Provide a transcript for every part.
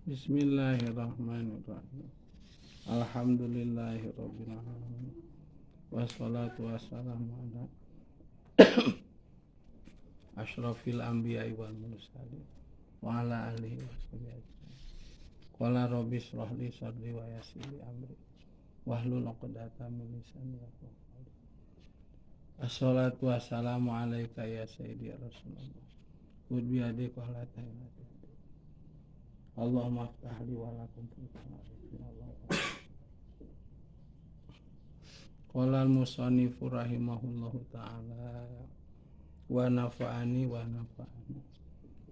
Bismillahirrahmanirrahim. Alhamdulillahirabbil alamin. Wassalatu wassalamu ala asyrafil anbiya'i wal mursalin wa ala alihi washabihi ajmain. Qala rabbi shrah li sadri wa yassir li amri wahlul 'uqdatam min lisani yafqahu qawli. Assalatu wassalamu alayka ya sayyidi ya Rasulullah. Khudh bi yadika la ta'ala. Allahumma aftah li wa lakum Allah. Qala al-musannifu rahimahullahu ta'ala wa nafa'ani wa nafa'ana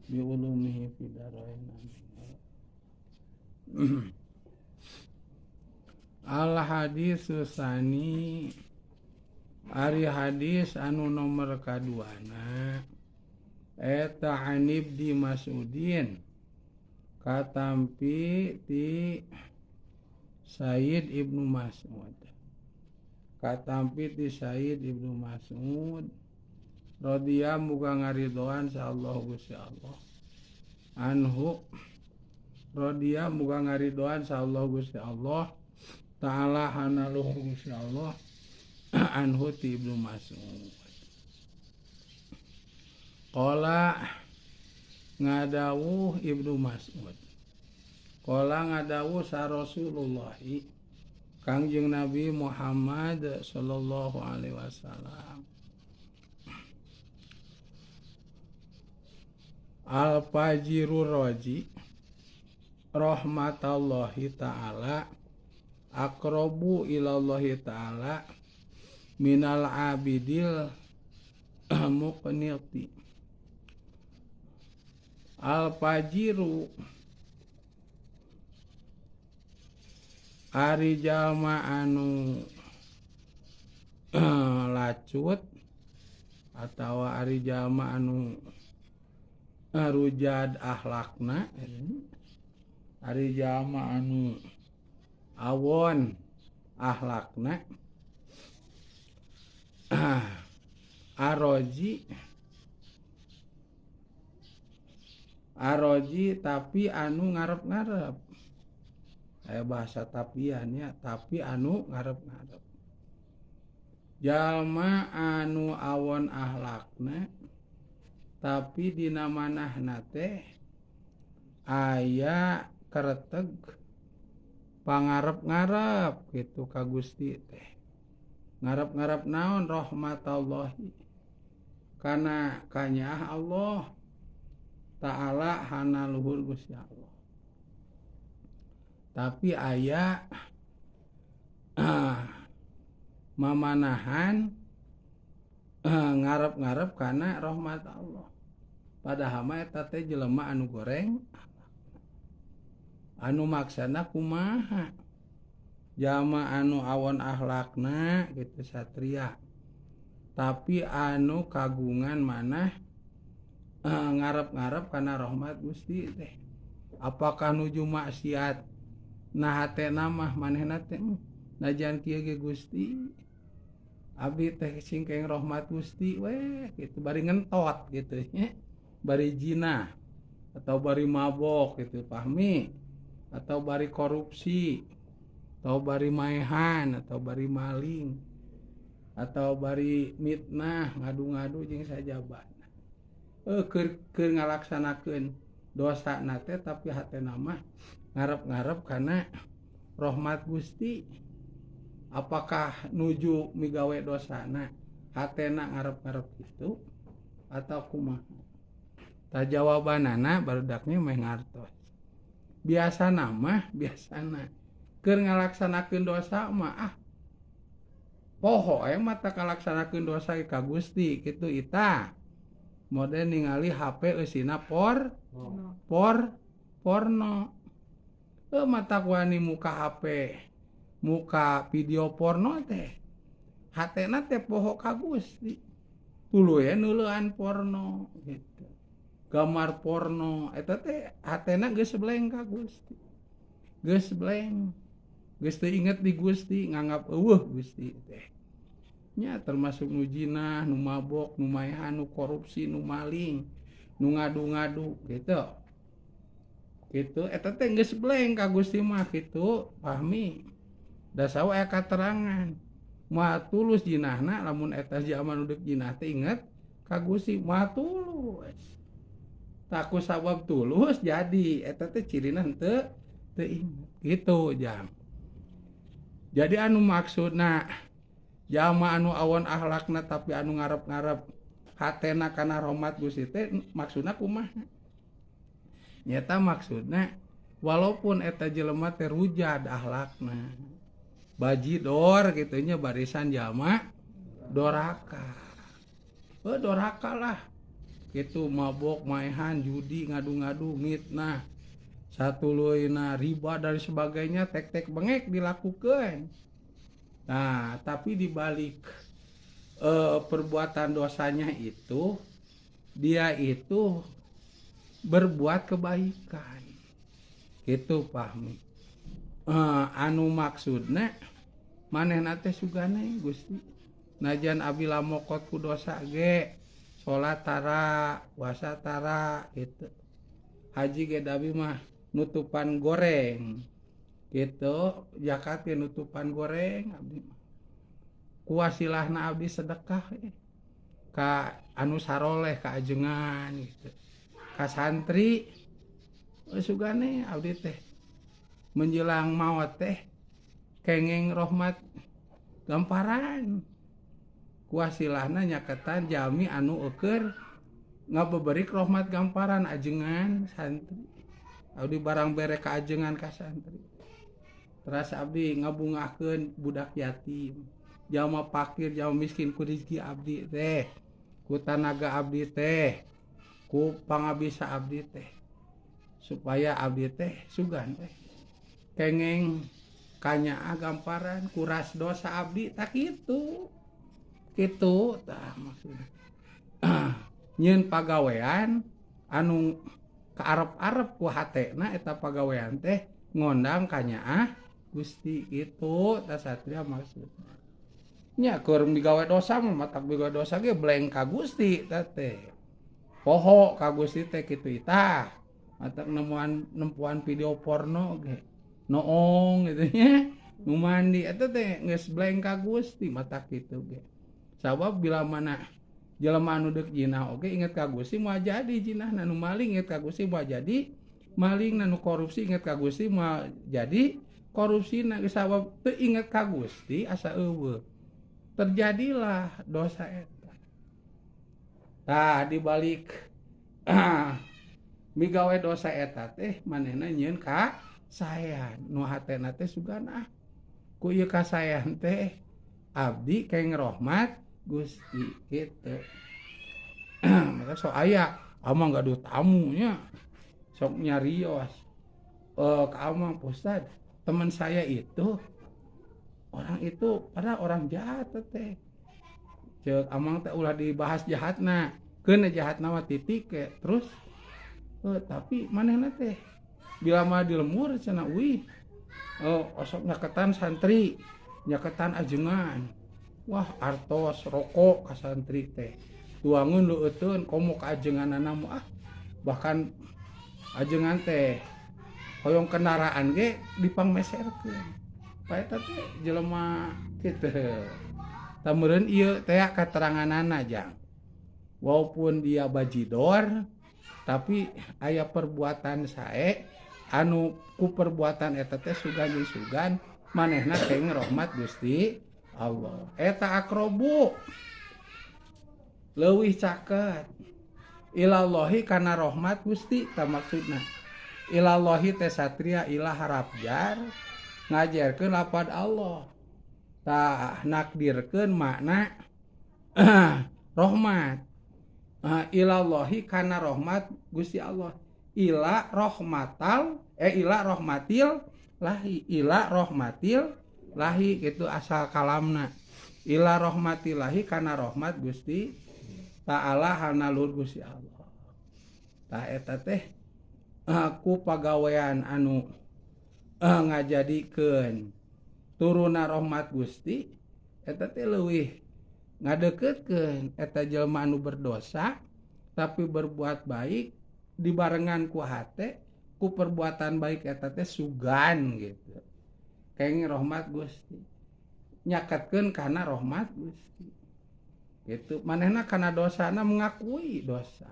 bi ulumihi fid dharain. Al hadisu sani, ari hadis anu nomor kaduana eta an Ibni Mas'udin katampi ti Sayyid Ibnu Mas'ud, katampi ti Sayyid Ibnu Mas'ud radhiya muga ngaridoan sa Allah Gusti Allah anhu, radhiya muga ngaridoan sa Allah Gusti Allah ta'ala hanaluhu Gusti Allah anhu ti Ibnu Mas'ud. Qala ngadawuh Ibnu Mas'ud, qala ngadawuh sa Rasulullah Kangjeng Nabi Muhammad sallallahu alaihi wasallam, al fajiru roji rahmatallahi ta'ala aqrabu ilallahi ta'ala minal abidil muqniti. Al fajiru ari jalma anu lacut atawa ari jalma anu rujad akhlakna, ari jalma anu awon akhlakna, aroji aroji tapi anu ngarep-ngarep, aya bahasa tapian ya, tapi anu ngarep-ngarep. Jalma anu awon akhlakna tapi dina manahna teh aya kereteg pangarep-ngarep gitu ka Gusti teh. Ngarep-ngarep naon? Rahmatallahi, kana kanyaah Allah ta'ala hana luhur Gusti Allah. Tapi aya mamanahan ngarep-ngarep kana rahmat Allah. Padahal mah eta teh jelema anu goreng, anu maksana kumaha? Jalma anu awon akhlakna gitu satria, tapi anu kagungan manah ngarep-ngarep kana rahmat Gusti teh. Apakah nuju maksiat? Nah hatena mah manehna teh najan kieu ge Gusti abdi teh singkeng rahmat Gusti weh gitu, bari ngentot gitu nya, bari jinah atau bari mabok gitu pahmi, atau bari korupsi, atau bari maehan, atau bari maling, atau bari mitnah ngadu-ngadu jeung sajabana. Keur ngalaksanakeun dosa na teh tapi hatena mah ngarep-ngarep kana rahmat Gusti. Apakah nuju migawe dosana hatena ngarep-ngarep gitu atau kumaha? Tah jawabanana barudaknya meh ngartos. Biasana mah biasana keur ngalaksanakeun dosa mah ah poho mah tah ngalaksanakeun dosa ka Gusti kitu ita. Model ningali HP eusina porno. Mata wani muka HP, muka video porno teh. Hatena teh poho ka Gusti. Tuluy nuleuan porno gitu. Gambar porno eta teh hatena geus blank ka Gusti. Geus blank. Geus teu inget di Gusti, nganggap eueuh Gusti teh. Nya termasuk nu jinah, nu mabok, nu maehan, nu korupsi, nu maling, nu ngadu-ngadu gitu. Gitu eta teh geus blank ka Gusti mah kitu pahmi. Da sawa aya katerangan. Moal tulus jinahna lamun eta jalma nu deuk jinah teh inget ka Gusti moal tulus. Tah ku sabab tulus jadi eta teh cirina henteu teu inget gitu jang. Jadi anu maksudna jalma anu awon akhlakna tapi anu ngarep-ngarep hatena kana rahmat Gusti teh maksudna kumaha? Nyata maksudna walaupun eta jelema teh rujad akhlakna bajidor kitu nya barisan jalma doraka. Heuh doraka lah. Kitu mabok, maehan, judi, ngadu-ngadu, mitnah, satuluyna riba dan sebagainya tek-tek bengek dilakukan. Nah, tapi dibalik perbuatan dosanya itu dia itu berbuat kebaikan. Gitu pahmi. Anu maksudna manehna teh sugane Gusti. Najan abi lamokot ku dosa ge salat tara, puasa tara gitu. Haji ge da abi mah nutupan goreng gitu, zakat ge nutupan goreng abdi mah. Ku wasilahna abdi sedekah ka anu saroleh ka ajengan gitu. Ka santri sugane abdi teh menjelang maot teh kengeng rahmat gamparan. Ku wasilahna nyaketan jalmi anu eueur ngabeberik rahmat gamparan ajengan santri. Abdi barang bere ka ajengan ka santri. Teras abdi ngabungahkeun budak yatim, jalma fakir, jalma miskin ku rezeki abdi teh, ku tanaga abdi teh, ku pangabisa abdi teh. Supaya abdi teh sugan teh kengeng kanyaah gamparan kuras dosa abdi tak kitu. Kitu tah maksudna. Nyeun pagawean anu kaarep-arep ku hatena eta pagawean teh ngondang kanyaah Gusti kitu tah satria maksudna. Nya keur migawe dosa mah matak migawe dosa ge blank ka Gusti tah teh. Poho ka Gusti teh kitu itah. Matak nempuan video porno ge noong gitu nya. Nu mandi eta teh geus blank ka Gusti matak kitu ge. Sabab bila mana jelema anu deuk jinah oge inget ka Gusti moal jadi jinahna, nu maling inget ka Gusti moal jadi maling, nu korupsi inget ka Gusti moal jadi korupsina. Sabab teu inget ka Gusti asa eueuh. Terjadilah dosa eta. Tah dibalik migawe dosa eta teh manehna nyieun ka saean. Nu hatena teh sugan ah ku ieu kasaean teh abdi keng rahmat Gusti gitu. Maka sok aya amang gaduh tamunya sok nyarios ka amang, Ustad teman saya itu orang itu padahal orang jahat teh. Ceuk amang teh ulah dibahas jahatna, keun jahatna mah titik ke terus tapi manehna teh bila mah di lembur cenah uih osok nyaketan santri, nyaketan ajengan. Wah artos rokok ka santri teh. Tuangeun leueuteun komo ka ajenganana mah ah. Bahkan ajengan teh hoyong kendaraan ge dipangmeserkeun. Pa eta teh jelema kitu. Tah meureun ieu teh kateranganana jang. Walaupun dia bajidor tapi aya perbuatan sae anu ku perbuatan eta teh sugan jeung sugan manehna kenging rahmat Gusti Allah. Eta akrobu leuwih caket ilallahi kana rahmat Gusti ta maksudna. Ilallahi teh satria ilah harap jar ngajarkeun lapad Allah. Tah nakdirkeun makna rahmat. Ilallahi kana rahmat Gusti Allah. Ila rahmatal ila rahmatil lahi, ila rahmatil lahi gitu asal kalamna. Ila rahmatillahi kana rahmat Gusti Ta'ala hana luhur Gusti Allah. Tah eta teh ku pagawean anu ngajadikeun turuna rahmat Gusti eta teh leuwih ngadeukeutkeun eta jelema anu berdosa tapi berbuat baik dibarengan ku hate Ku perbuatan baik eta teh sugan gitu. Kenging rahmat Gusti. Nyaketkeun kana rahmat Gusti. Gitu. Manehna kana dosana mengakui dosa.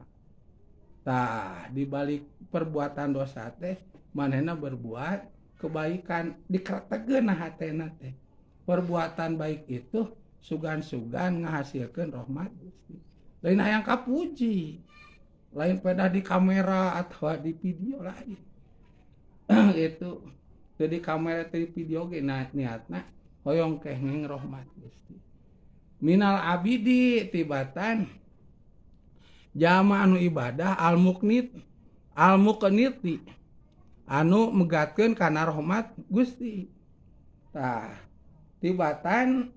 Tah, di balik perbuatan dosa teh manehna berbuat kebaikan dikeretegeun hatena teh. Perbuatan baik itu sugan-sugan ngahasilkeun rahmat Gusti. Lain hayang kapuji. Lain pedah di kamera atau di video lain. Gitu. Teu di kamera teu di video ge niatna hoyong kenging rahmat Gusti. Minal abidi tibatan jama anu ibadah al-muknit al-muqniti anu megatkeun kana rahmat Gusti. Tah, tibatan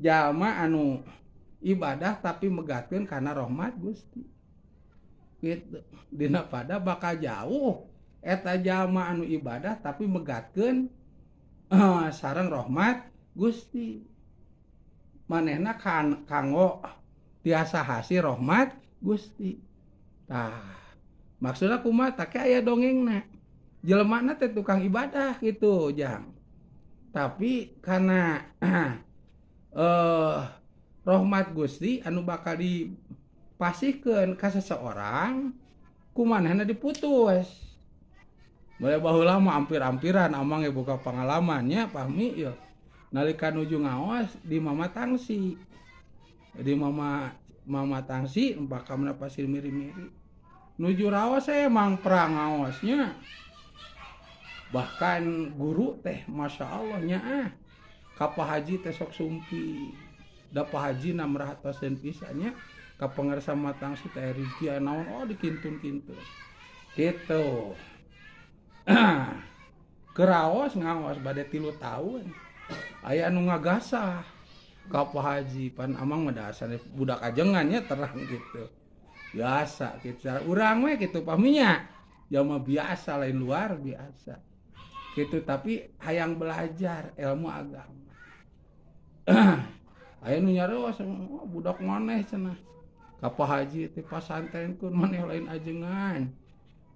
jalma anu ibadah tapi megatkeun kana rahmat Gusti. Gitu. Dina pada bakal jauh eta jalma anu ibadah tapi megatkeun sareng rahmat Gusti. Manehna kanggo tiasa hasil rahmat Gusti. Tah, maksudna kumaha? Tah ke aya dongengna. Jelemana teh tukang ibadah gitu, Jang. Tapi karena rahmat Gusti anu bakal dipasihkeun ka seseorang, ku manehna diputus. Mulai baheula mah ampir-ampiran amang ge boga pengalamannya pahmi ieu. Nalika nuju ngaos di Mama Tangsi. Di Mama Tangsi bakamna pasir miri-miri. Nuju raos emang perang ngaosnya. Bahkan guru teh Masya Allah nya ah. Ka Pak Haji teh sok sumpi. Da Pak Haji namrahatoseun pisan nya ka pangersa Mama Tangsi teh rezeki naon oh dikintun-kintun. Gitu. Keraos ngaos bade 3 tahun. Aya anu ngagasah ka Pak Haji pan amang mah dasar budak ajengan nya terang gitu. Biasa gitu. Cara urang we gitu paminya. Jalma biasa lain luar biasa. Gitu tapi hayang belajar ilmu agama. Aya nu nyareos oh, budak maneh cenah. Ka Pak Haji teh pasantrenkeun maneh lain ajengan.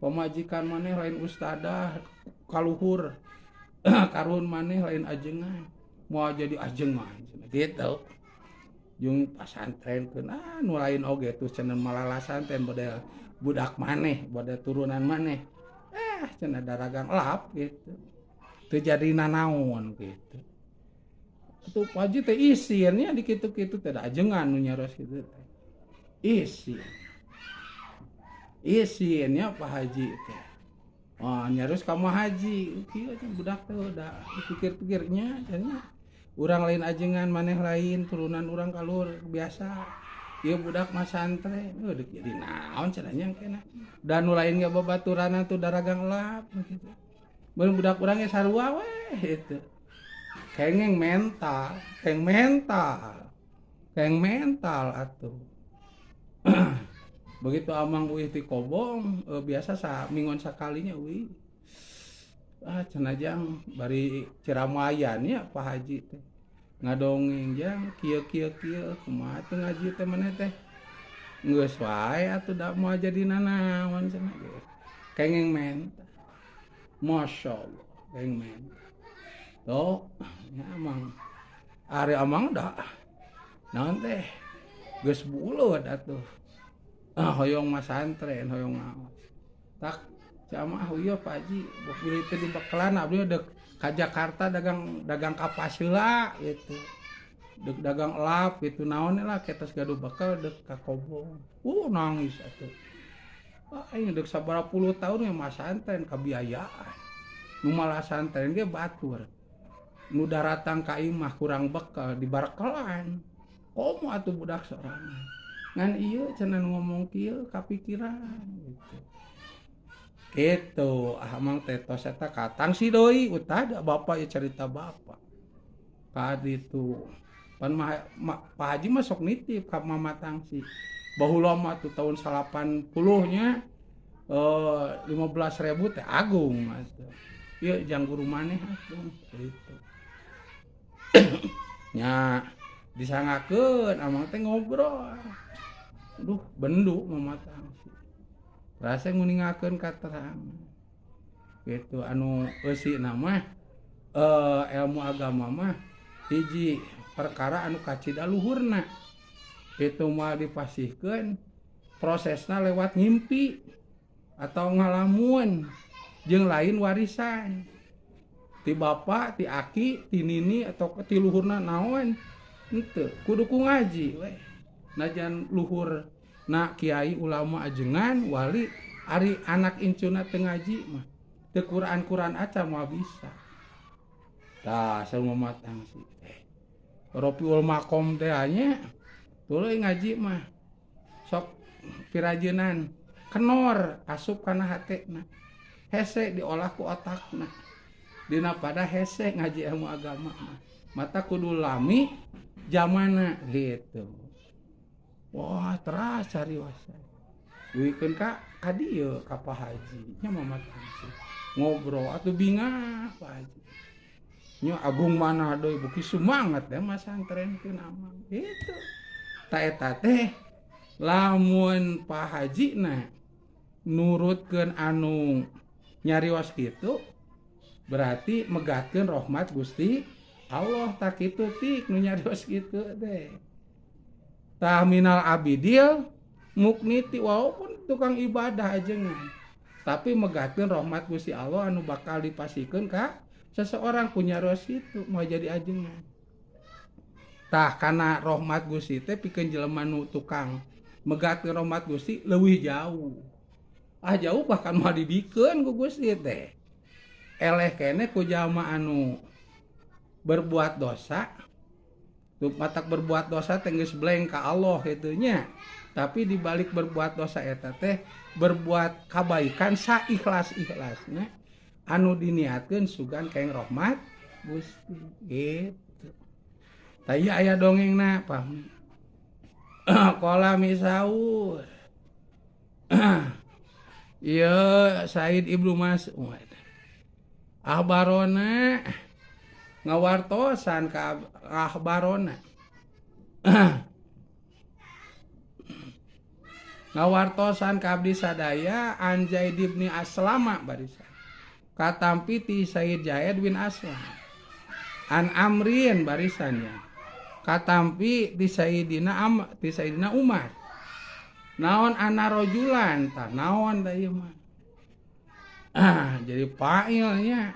Pamajikan maneh lain ustadah kaluhur. Karun maneh lain ajengan. Moal jadi ajengan cenah gitu. Jeung pasantrenkeun ah nu lain oge tuh cenah malalasan teh model budak maneh, model turunan maneh. Cenah daragang elap gitu. Teu jadi nanaon gitu. Atuh Pak Haji teh isin nya di kitu-kitu teh da ajengan nu nyaros kitu teh. Isin. Isin nya Pak Haji teh. Oh, nyarus ka Pak Haji, kieu teh budak teh da dipikir-pikirnya cenah. Urang lain ajengan maneh lain turunan urang kaluhur biasa. Ieu budak mah santren, dek jadi naon cenah nya engkena. Da nu lain ge babaturanna tuh daragang elap gitu. Mun budak urang ge sarua we gitu. Kengeng mental, keng mental. Keng mental atuh. Begitu amang uih ti Kobong, biasa minggon sakalinya uih. Ah cenah jang bari ceramayan nya Pak Haji teh. Ngadongeng jang kieu kieu kieu kumaha teh ngaji teh maneh teh. Geus wae atuh da moal jadi nanaon cenah ge. Kengeng mental. Masya Allah, kengeng mental. Tuh, ya amang. Ari amang dah. Naon teh? Geus buleud atuh. Ah hoyong masantren, hoyong ngaos. Tak jamaah ieu Pak Haji, bok bilih teh dibekelan abdi dek ka Jakarta dagang kapas heula gitu. Dek dagang elap gitu naon lah ketos gaduh bekal dek ka Kobong. Nangis atuh. Ah aing dek sabaraha puluh tahun we masantren kabiayaan. Nu malasantren ge batur. Nu daratang ka imah kurang bekal dibarkelan. Komo atuh budak sorangan. Ngan ieu cenah ngomong kieu kapikiran gitu. Gitu, ah amang teh tos eta ka Tangsi deui utah da bapak ieu cerita bapak. Ka ditu. Pan Pak Haji mah sok nitip ka Mama Tangsi. Baheula mah tuh tahun 80 nya 15.000 teh agung atuh. Ieu jang guru maneh atuh gitu. Nya disangakeun amang teh ngobrol. Duh bendu Mama Tangsi. Rasa nguningakeun katerangan. Gitu anu eusina mah ilmu agama mah hiji perkara anu kacida luhurna. Itu moal dipasihkeun prosesna lewat ngimpi atau ngalamun jeung lain warisan. Ti bapa, ti aki, ti nini atau ti luhurna naon henteu kudu ku ngaji we. Najan luhur na kiai ulama ajengan wali ari anak incuna teu ngaji mah teu Quran-Quran acan moal bisa. Tah saur matang sih teh. Rofiul makom teh nya tuluy ngaji mah sok pirajeunan kenor asup kana hatena. Hese diolah ku otakna. Dina pada hese ngaji ilmu agama mah. Mata kudu lami jamana gitu. Wah, teras cariwasa. Duikeun ka ka dieu ka Pak Haji nya mamatang sih. Ngobrol atuh bingah Pak Haji. Nya agung mana deui beuki semangat deh masantren teh amang gitu. Ta eta teh lamun Pak Haji na nurutkeun anu nyarios kitu berarti megatkeun rahmat Gusti Allah tak kitu tik nu nyarios kitu teh. Tah minal abidil mukniti walaupun tukang ibadah ajengan tapi megatkeun rahmat Gusti Allah anu bakal dipasikeun ka seseorang punya ros itu mau jadi ajengan. Tah kana rahmat Gusti teh pikeun jelema nu tukang megatkeun rahmat Gusti leuwih jauh. Ah jauh bahkan moal dibikeun ku Gusti teh. Eleh keneh ku jalma anu berbuat dosa. Tuh matak berbuat dosa teh geus blank ka Allah kitu nya. Tapi dibalik berbuat dosa eta teh berbuat kabaikan saikhlas-ikhlasna anu diniatkeun sugan kaeng rahmat Gusti gitu. Tah ieu aya dongengna pahmi. Qala misaur. Ieu Said Ibnu Mas'ud. Ahbarona ngawartosan ka ahbarona. Ngawartosan ka abdi sadaya an Zaid bin Aslama barisan. Katampi ti Sayyid Zaid bin Aslam. An Amrin barisannya. Katampi ti Sayyidina Am, ti Sayyidina Umar. Naon ana rojulan tah naon da ieu mah. Jadi fa'ilnya.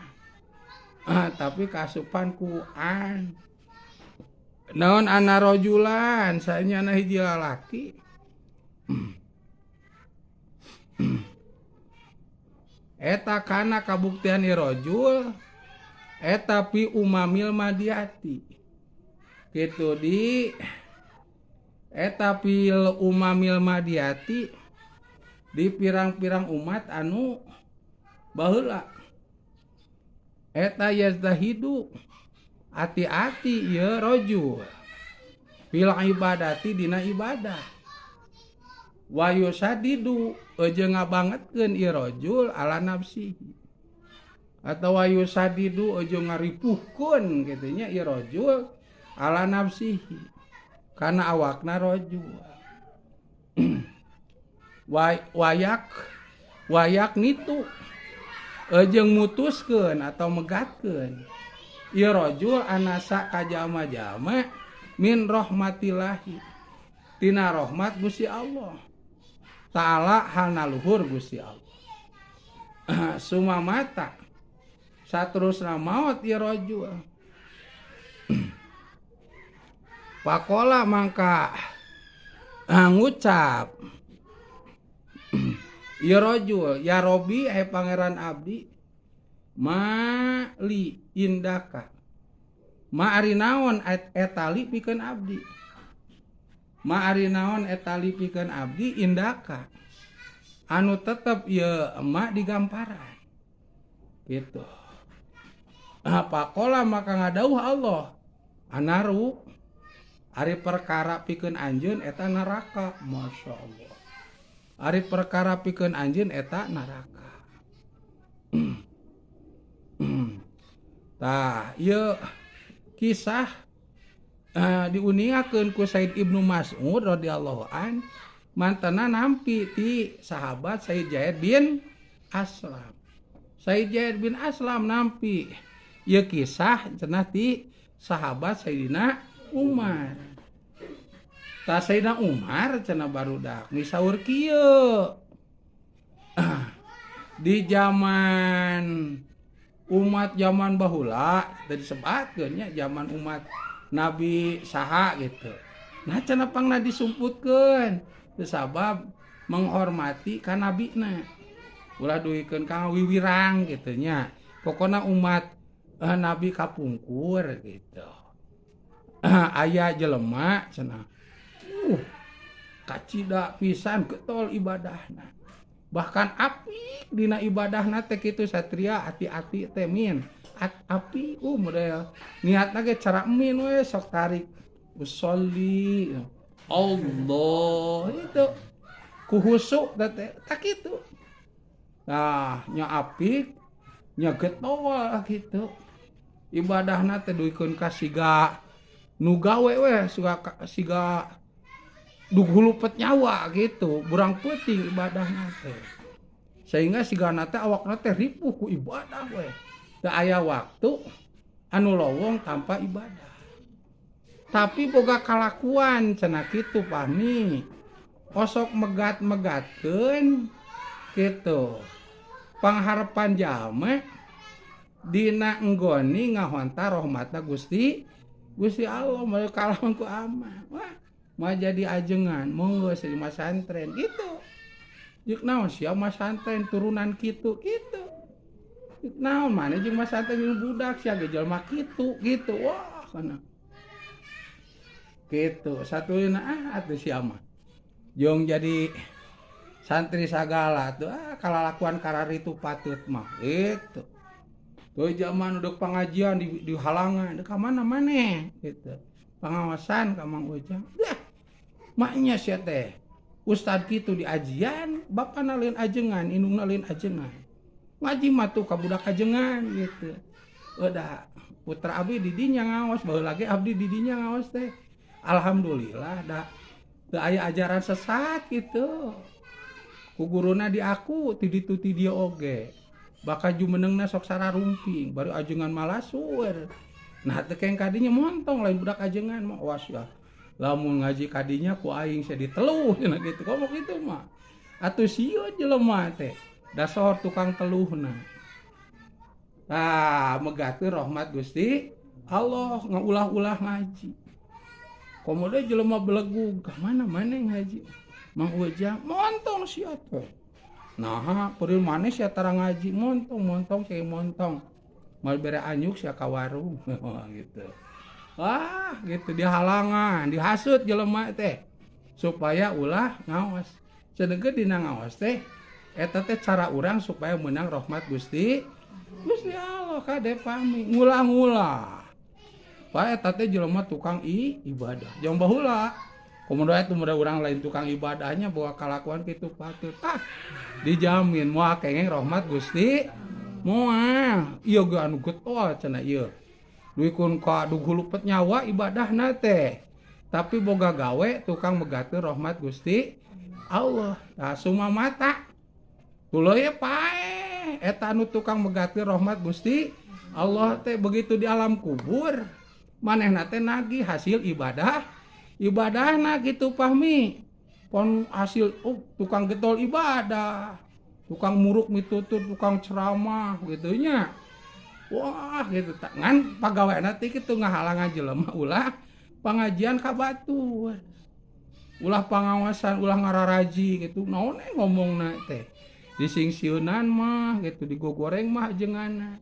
Tapi kasupan ku an. Naon ana rojulan saenyana hiji lalaki. Eta kana kabuktian irojul eta pi umamil madiati kitu di eta pil umamil madiati di pirang-pirang umat anu baheula eta yazdahidu ati-ati ieu rojul fil ibadati dina ibadah wa yusadidu jeung ngabangetkeun ieu rajul ala nafsihi atawa yusadidu jeung ngaripuhkeun kitu nya ieu rajul ala nafsihi kana awakna rajul wayak wayak nitu jeung mutuskeun atau megatkeun ieu rajul anasa ka jalma-jalma min rahmatillahi tina rahmat Gusti Allah Ta'ala halna luhur Gusti Allah. Sumamata saterusna maot ieu rajul. Pakola mangka ngucap ieu rajul ya Robi he pangeran abdi ma li indaka ma ari naon etali pikeun abdi. Ma ari naon etali pikeun abdi indaka anu tetep ieu emak digamparan gitu. Pakola maka ngadauh Allah anaru ari perkara pikeun anjeun eta neraka. Masya Allah ari perkara pikeun anjeun eta neraka. Tah ieu kisah diuningakeun ku Said Ibnu Mas'ud radhiyallahu an mantena nampi ti sahabat Said Zaid bin Aslam. Sayyid Zaid bin Aslam nampi ieu kisah cenah ti sahabat Sayyidina Umar. Tah Sayyidina Umar cenah barudak misaur kieu. Di zaman umat zaman baheula teu disebatkeun nya zaman umat Nabi saha gitu. Nah cenah pangna disumputkeun teu sabab menghormati ka nabina. Ulah duikeun ka wiwirang gitu nya. Pokona umat Nabi kapungkur gitu. Aya jelema cenah. Kacida pisan getol ibadahna. Bahkan apik dina ibadahna teh kitu satria ati-ati teh min. Api model niatna ge cara min we sok tarik usolli Allah itu ku husuk teh tak kitu. Nah nya apik nya getol kitu. Ibadahna teh duikeun ka siga nu gawe we siga duhulupet nyawa gitu, burang peuting ibadahna teh. Sehingga sigana teh awakna teh ripuh ku ibadah we. Teu aya waktu anu lowong tanpa ibadah. Tapi boga kalakuan cenah kitu pahmi. Osok megat-megatkeun kitu. Pangharepan jalma dina enggoni ngahonta rahmatna Gusti Gusti Allah moal kalawan ku amal. Wah, mau jadi ajengan, monggo sih masantren gitu. Jeung naon sia masantren turunan kitu gitu. Jeung naon maneh jeung masantren jeung budak sia ge jelema kitu gitu. Wah, kana. Gitu, satuluyna atuh sia mah. Jeung jadi santri sagala tuh kalalakuan kararitu patut mah gitu. Tuh zaman udah pengajian di halangan, ka mana maneh gitu. Pengawasan ka Mang Ujang. Dah. Maknya sia teh. Ustad kitu di ajian, bapana lain ajengan, indungna lain ajengan. Ngaji mah tuh ka budak ajengan gitu. Udah putra abdi di dinya ngaos, baheula ge abdi di dinya ngaos teh. Alhamdulillah da teu aya ajaran sesat gitu. Ku guruna diaku ti ditu ti dieu oge. Bakal jumenengna sok sararumping, baru ajengan malasur. Nah teu keng kadinya montong lain budak ajengan mah awas ya. Lamun ngaji kadinya ku aing sia diteluh cenah kitu. Komo kitu mah. Atuh sieun jelema teh. Dasar tukang teluhna. Tah megatkeun rahmat Gusti Allah ngaulah-ulah ngaji. Komo deui jelema belegug ka mana maneh ngaji? Mang Ujang montong sia teh. Nah, peril maneh sia tara ngaji montong montong sia montong. Mal bere anyuk sia ka warung gitu. Wah, gitu dihalangan, dihasut jelema teh supaya ulah ngaos. Sedengkeun dina ngaos teh eta teh cara urang supaya menang rahmat Gusti Gusti Allah kade pami ngulah-ngulah. Pak eta teh jelema tukang ibadah. Jang baheula komodo eta muda urang lain tukang ibadahnya bawa kalakuan kitu patut. Ah, dijamin moal kengeng rahmat Gusti moal. Ieu ge anu getol cenah ieu. Duikeun ka duhulupet nyawa ibadahna teh. Tapi boga gawe tukang megatkeun rahmat Gusti Allah. Tah sumamata. Tuluy paeh eta anu tukang megatkeun rahmat Gusti Allah teh begitu di alam kubur manehna teh nagih hasil ibadah. Ibadahna gitu pahmi. Pon hasil tukang getol ibadah, tukang muruk mitutur, tukang ceramah gitu nya. Wah gitu ngan pagaweana teh kitu ngahalangan jelema ulah pengajian ka batur. Ulah pangawasan, ulah ngararaji gitu. Naon ngomongna teh. Disingsieunan mah gitu, digogoreng mah ajenganna.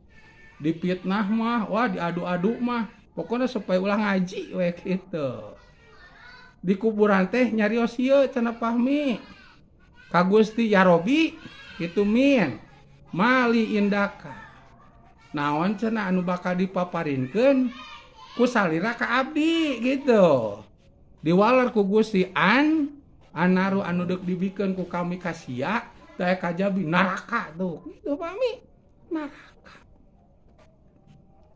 Dipitnah mah, wah diadu-adu mah. Pokona supaya ulah ngaji we kitu. Di kuburan teh nyarios ieu cenah pahmi. Ka Gusti ya Robi kitu min. Mali indaka. Naon cenah anu bakal dipaparinkeun ku salira ka abdi gitu. Diwaler ku Gusti an anaru anu deuk dibikeun ku kami ka sia teh kajabi neraka tuh. Kitu pahmi. Neraka.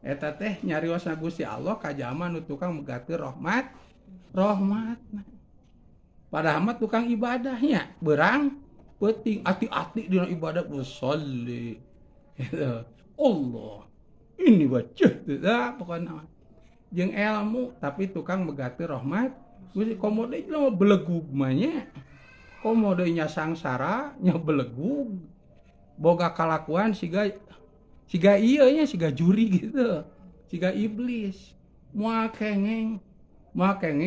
Eta teh nyariosna Gusti Allah ka jalma nu tukang megatkeun rahmat rahmatna. Padahal mah tukang ibadahnya berang peuting ati-ati dina ibadah usolli. Gitu. Allah ini wajah teh pokona jeung ilmu tapi tukang megati rahmat Gusti komo deui jelema belegug mah nya. Komo deui nya sangsara nya belegug boga kalakuan siga siga ieu nya siga juri gitu siga iblis moal kenging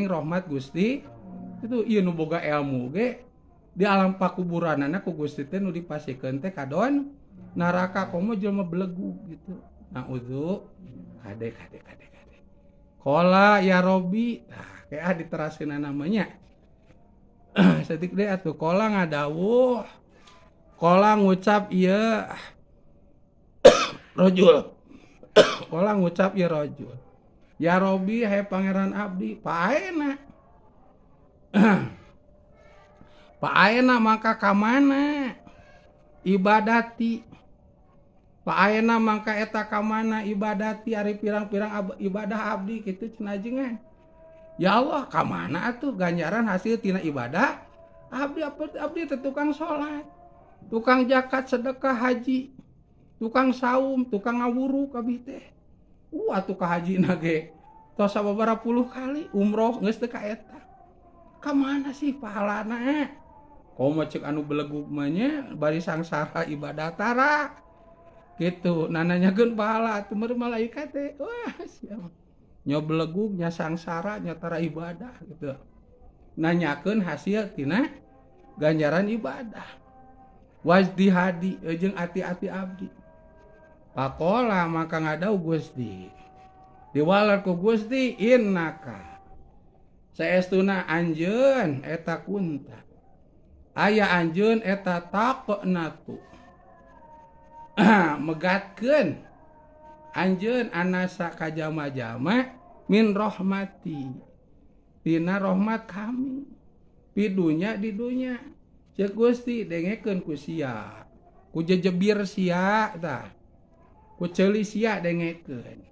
rahmat Gusti itu ieu nu boga ilmu ge di alam pakuburanana ku Gusti teh nu dipasikeun teh kadon neraka komo jelema belegug gitu. Naudzu kade kade kade kade qala ya Robi nah kayak diteraskeun namanya saeutik deui atuh qala ngadawuh qala ngucap ieu rajul qala ngucap ieu rajul ya Robi hai pangeran abdi paena paena maka ka mana ibadati paena mangka eta ka mana ibadati ari pirang-pirang ibadah abdi kitu cenah ajengan ya Allah ka mana atuh ganjaran hasil tina ibadah abdi abdi teh tukang salat tukang zakat sedekah haji tukang saum tukang ngawuruk abdi teh atuh ka hajina ge tos sababaraha puluh kali umroh geus teu ka eta ka mana sih pahalana komo ceuk anu belegug mah nya bari sangsara ibadah tara gitu nananyakeun pahala atuh meureun malaikat teh wah siapa nya belegug nya sangsara nya tara ibadah gitu nanyakeun hasil tina ganjaran ibadah wajdihadi jeung ati-ati abdi pakola maka ngadau Gusti diwalar ku Gusti innaka saestuna anjeun eta kunta aya anjeun eta taqnatu megatkeun anjeun anasa ka jama-jama min rahmati tina rahmat kami pidunya di dunya ceuk Gusti dengekeun ku sia ku jejebir sia tah ku ceuli sia dengekeun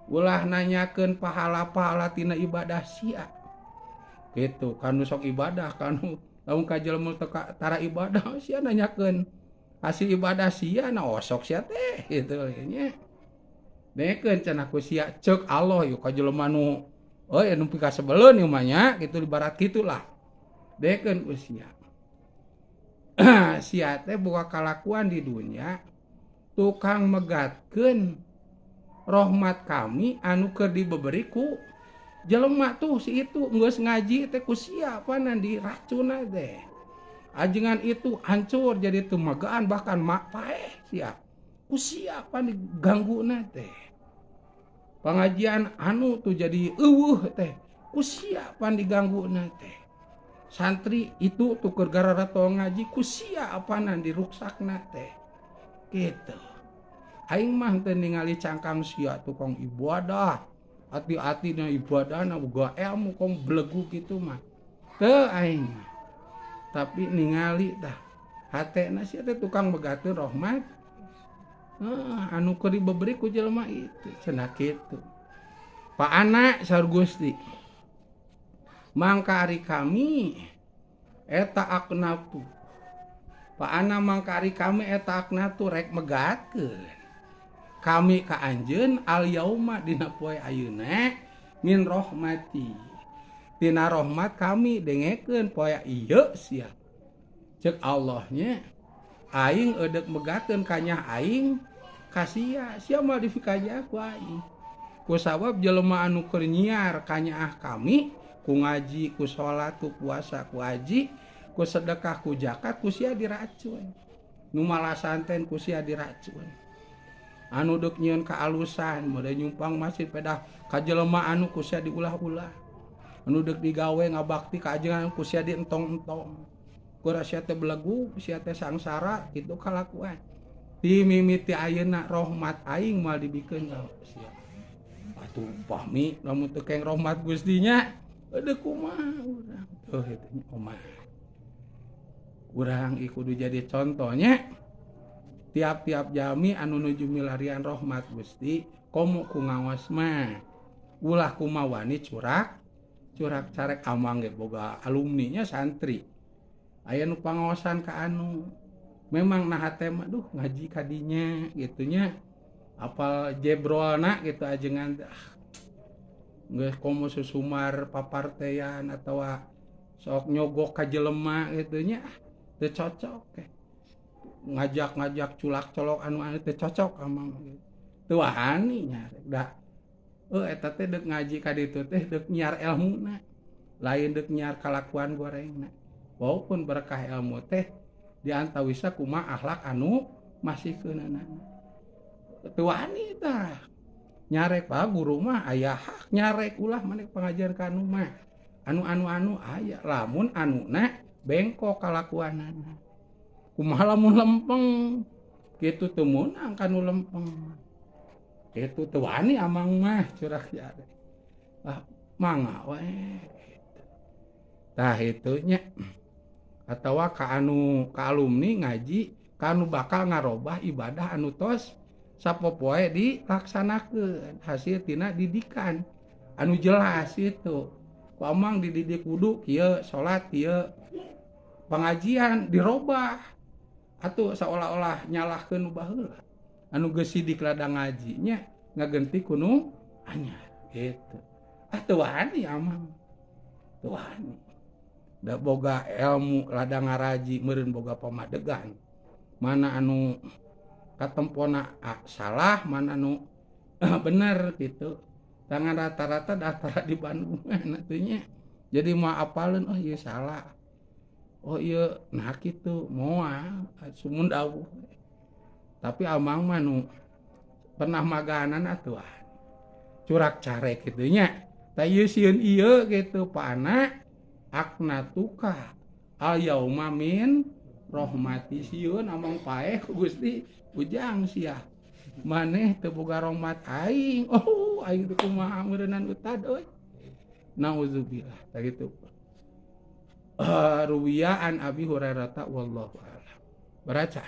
ulah nanyakeun pahala-pahala tina ibadah sia kitu kanu sok ibadah kanu lamun ka jelema teu tara ibadah sia nanyakeun hasil ibadah sia na osok sia teh kitu nya dengekeun cenah ku sia ceuk Allah yeuh ka jelema nu euy anu pikasebeleun ieu mah nya kitu ibarat kitulah dengekeun ku sia sia teh boga kalakuan di dunya tukang megatkeun rahmat kami anu keur dibeberi ku jelema tuh si itu geus ngaji teh ku sia panan diracunna teh ajengan itu hancur jadi temagaan bahkan mak paeh sia ku sia pan digangguna teh pengajian anu tuh jadi eueuh teh ku sia pan digangguna teh santri itu tuh keur gara-gara tong ngaji ku sia apanan diruksakna teh kitu aing mah teu ningali cangkang sia tukang ibadah ati-atina ibadahna boga ilmu kong belegu kitu mah teu aing mah tapi ningali tah hatena sia teh tukang megatkeun rahmat anu keur dibeberi ku jelema itu cenah kitu pa anak saur Gusti mangka ari kami eta aknatu pa ana mangka ari kami eta aknatu rek megatkeun kami ka anjeun al yauma dina poe ayeuna min rahmati tina rahmat kami dengekeun poe ieu sia ceuk Allahnya aing eudek megatkeun kanyah aing ka sia sia mah dipikajah ku aing ku sabab jelema anu keur nyiar kanyaah kami ku ngaji ku salat ku puasa ku haji ku sedekah ku zakat ku sia diracun nu malasanten ku sia diracun anu deuk nyieun kaalusan meureun nyumpang masjid pedah ka jelema anu ku sia diulah-ulah anu deuk digawe ngabakti ka ajengan ku sia dientong-entong ku sia teh belegug sia teh sangsara kitu kalakuan ti mimiti ayeuna rahmat aing moal dibikeun ka sia atuh pahmi lamun teu keng rahmat Gustinya eueuh kumaha urang tuh kitu nya omah urang kudu jadi contohnya tiap-tiap jami anu nuju milarian rahmat Gusti komo ku ngawas mah ulah kumawani curak curak carek amang ge boga alumni nya santri aya nu pangaosan ka anu Memang nah hate mah duh ngaji kadinya gitu nya. Apal jebrolna gitu ajengan geus komo susumar papartean atawa sok nyogok ka jelema gitu nya teu cocok teh. Ngajak-ngajak culak-colok anu anu teu cocok amang gitu. Teu wani nya da eta teh deuk ngaji ka ditu teh deuk nyiar elmuna lain deuk nyiar kalakuan gorengna. Walaupun berkah ilmu teh diantawisa kumaha akhlak anu masih keunana. Teu wani tah. Nyarek pak guru mah aya hak nyarek ulah maneh pengajian ka anu mah. Anu-anu-anu aya lamun anuna bengkok kalakuanana. Kumaha lamun lempeng kitu teu meunang ka nu lempeng. Kitu teu wani amang mah curah jare. Ah mangga we gitu. Tah itu nya atawa ka anu ka alumni ngaji ka anu bakal ngarobah ibadah anu tos sapopoe dilaksanakeun hasil tina didikan anu jelas itu. Ku amang dididik wudu kieu, salat kieu, pengajian dirobah atuh seolah-olah nyalahkeun nu baheula. Anu geus sidik ladang ngajinya ngagenti ku nu anyar gitu. Ah teu wani amang. Teu wani. Da boga ilmu ladang ngaraji meureun boga pamadegan. Mana anu katempona salah, mana anu bener gitu. Tangan rata-rata datar di Bandung atuh nya. Jadi moal apaleun oh ieu salah. Oh ieu nah kitu moal sumun dawuh. Tapi amang mah nu pernah maganan atuh curak carek kitu nya. Tah ieu sieun ieu gitu paana aknatuka al yauma min rahmati sieun amang paeh ku Gusti ujang sia. Maneh teu boga rahmat aing. Oh aing teh kumaha meureunnan utad euy. Nauzubillah tah kitu. Ruwiya an Abi Hurairah wallahu a'lam. Baraca.